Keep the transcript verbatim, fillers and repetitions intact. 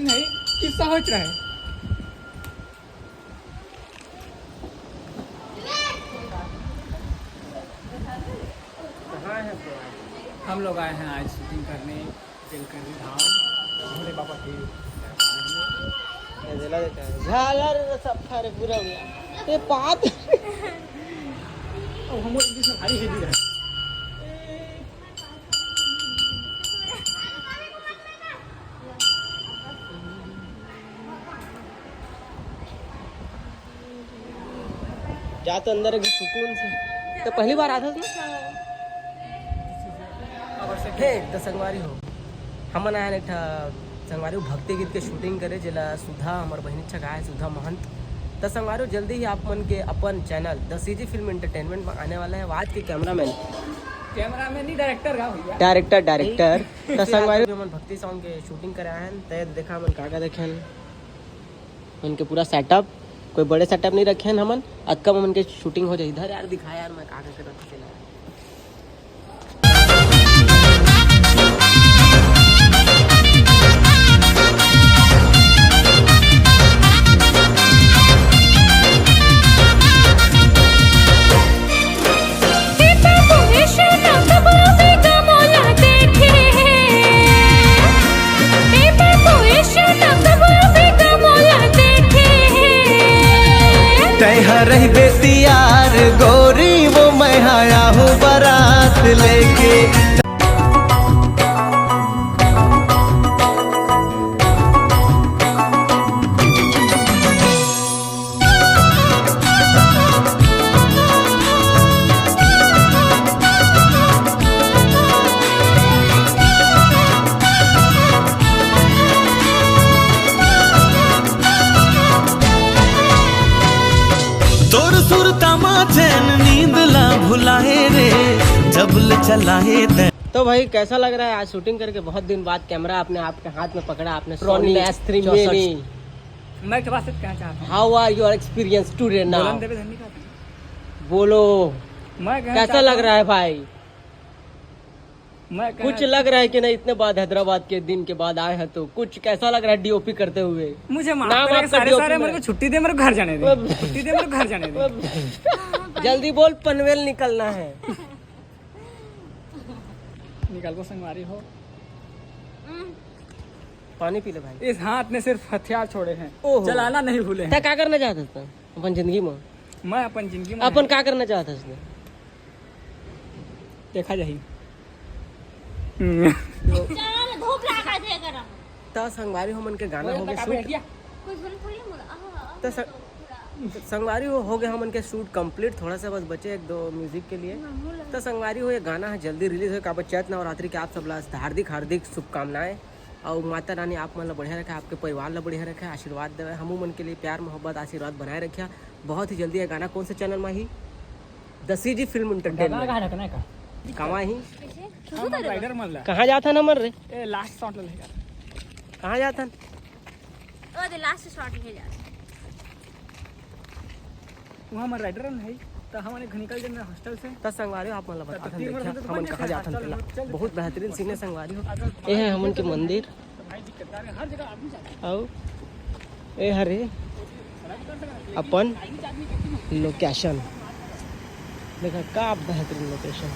नहीं, किस्सा हो रहा है। हम लोग आए हैं आज शूटिंग करने, जलकरी धाम, भोले बाबा के। ये दिला देता है। झालर सब खा रे पूरा उड़िया। ये पात। अब हम लोग इसमें भारी हेवी है। जा तो अंदर एक सुकून से। तो पहली बार आथस ना? हे, तो संगवारी हो, हमन आए एक ठा संगवारी हो भक्ति गीत के शूटिंग करे, जेला सुधा, हमर बहिनी अच्छा गाए, सुधा महंत। तो संगवारी हो, जल्दी ही आप मन के अपन channel the CG film entertainment में आने वाला है। आज के कैमरामैन, कैमरामैन नहीं, डायरेक्टर का भैया। Director, director. तो संगवारी हो, हमन भक्ति सॉन्ग के शूटिंग करे आए हैं, तो देखा हमन का का देखेन। उनके पूरा सेटअप, कोई बड़े सेटअप नहीं रखे हैं हमन। अतका में उनके शूटिंग हो जाए। इधर यार दिखा यार, मैं का का करत हूँ। तैं ह रहिबे तियार गोरी, वो मैं ह आहू बारात लेके। तोर सुरता मा चैन नींद ला भुलाए रे, जब ले चलाए तैं। तो भाई, कैसा लग रहा है आज शूटिंग करके? बहुत दिन बाद कैमरा आपने आपके हाथ में पकड़ा, आपने सोनी सोनी एस थ्री चौसठ। मैं एक बात से कहना चाहता हूँ। How are your experience today now? बोलन देवे धन्यवाद। बोलो, मैं कहना कैसा चाहता लग हूँ। रहा है भाई? मैं कहना कुछ लग रहा है कि नहीं? इतने बाद, हैदराबाद के दिन के बाद आए हैं, तो कुछ कैसा लग रहा है डीओपी करते हुए? मुझे माफ नाम करें, आपका सारे, डीओपी सारे में मेरे को है। छुट्टी दे, मेरे को घर जाने दे। छुट्टी दे, मेरे को घर जाने दे। जल्दी बोल, पनवेल निकलना है। निकल को संगवारी हो। पानी पी ले भाई। इस हाथ ने सिर्फ हथियार छोड़े हैं, ओहो। चलाना नहीं भूले हैं। तैं का करना चाहत हस अपन जिंदगी में? मैं अपन जिंदगी में अपन का करना चाहत हस? देखा जाही। हम्म। चल, धूप लगा दे गरम। त संगवारी हो, हमन के गाना हो गे शूट। कुछ बोले थोड़ी मोला। आहा, त स-, थोड़ा। संगवारी हो, हो गे हमन के शूट कंप्लीट, थोड़ा सा बस बचे एक दो म्यूजिक के लिए। त संगवारी हो, ये गाना ह जल्दी रिलीज होय, काबर चैत नवरात्रि के आप सब ला हार्दिक, हार्दिक शुभकामनाएं। अउ माता रानी आप मन ला बढ़िया रखे, आपके परिवार ला बढ़िया रखे, आशीर्वाद देवे, हमू मन के लिए प्यार, मोहब्बत, आशीर्वाद बनाए रखिया। बहुत ही जल्दी ये गाना कौन से चैनल में ही? The CG film entertainment. गाना कहाँ रखना है का? कहाँ ही? कैसे? हम राइडर मन ला। कहाँ जात हन हमर रे? ए, लास्ट शॉट ले लेगा। कहाँ जात हन? ओ, दे लास्ट शॉट ले जा। वहाँ हमर राइडर मन है, तो हमन एक निकल जाना हॉस्टल से। त संगवारी हो, आप मन ला बता तो दन, तीन देखिया, वर्ष तो हमन बन कहाँ जाए जात हन हॉस्टल तेला। में, चल बहुत बेहतरीन सीन है संगवारी हो। अगर ये है हमन के मंदिर। अउ ए हरे अपन लोकेशन, देखा का बेहतरीन लोकेशन।